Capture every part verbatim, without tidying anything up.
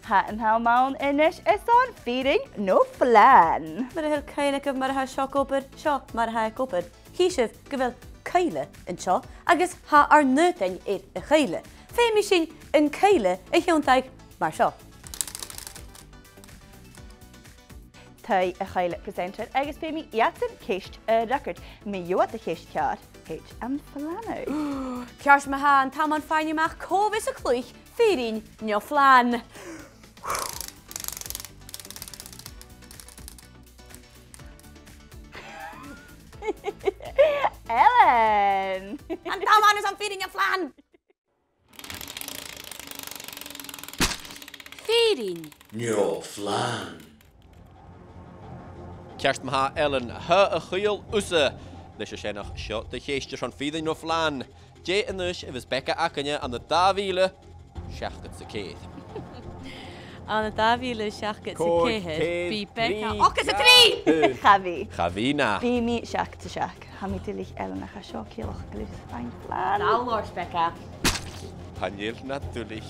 Tha an t-àm ann a-nis airson fìrinn no flàn. Mura h-eil cuimhne agaibh mar a tha seo ag obair, seo mar a tha e ag obair. Chì sibh gu bheil cuibhle an seo agus tha ar n-aodainn air a' chuibhle. Feumaidh sinn an cuibhle a thionndadh mar seo. Tha a' chuibhle presenter agus feumaidh iadsan ceist a fhreagairt. Ma gheibh iad a' cheist ceàrr, thèid am flàn. Ceart ma-thà, an t-àm ann faighinn a-mach cò bhios a' cluich fìrinn no flàn. Ellen! An t-àm ann airson fìrinn no flàn. Fìrinn. No flàn. Ceart ma-thà, Ellen, tha a' chuibhle thusa. Leis a sin, seo do cheist airson fìrinn no flàn. Dè an aois a bhios Becca againne ann an dà mhìle seachdad 's a ceithir? Ann an dà mhìle seachdad 's a ceithir, bidh Becca ochdad 's a trì! Cha bhi. Cha bhi, na. Bidh mi seachd 's a seachd. Tha mi duilich, Ellen, ach tha seo ciallach gu bheil sinn a' faighinn flàn. Dà làrach, Becca. Chan eil na duilich.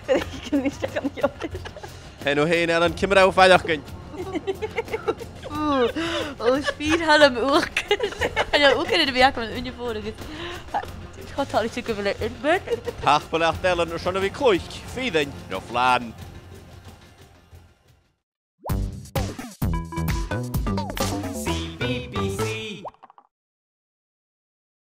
Bidh mi seachd an ceol. Chan eil fhèin, Ellen, ciamar a tha thu a' faireachdainn? Ò, 's fìor thoil leam uachdar. Chan eil uachdar air a bhith agam an ùine mhòr agus cho toilichte gu bheil e inbert. Tapadh leat, Ellen, airson a bhith a' cluich fìrinn no flàn.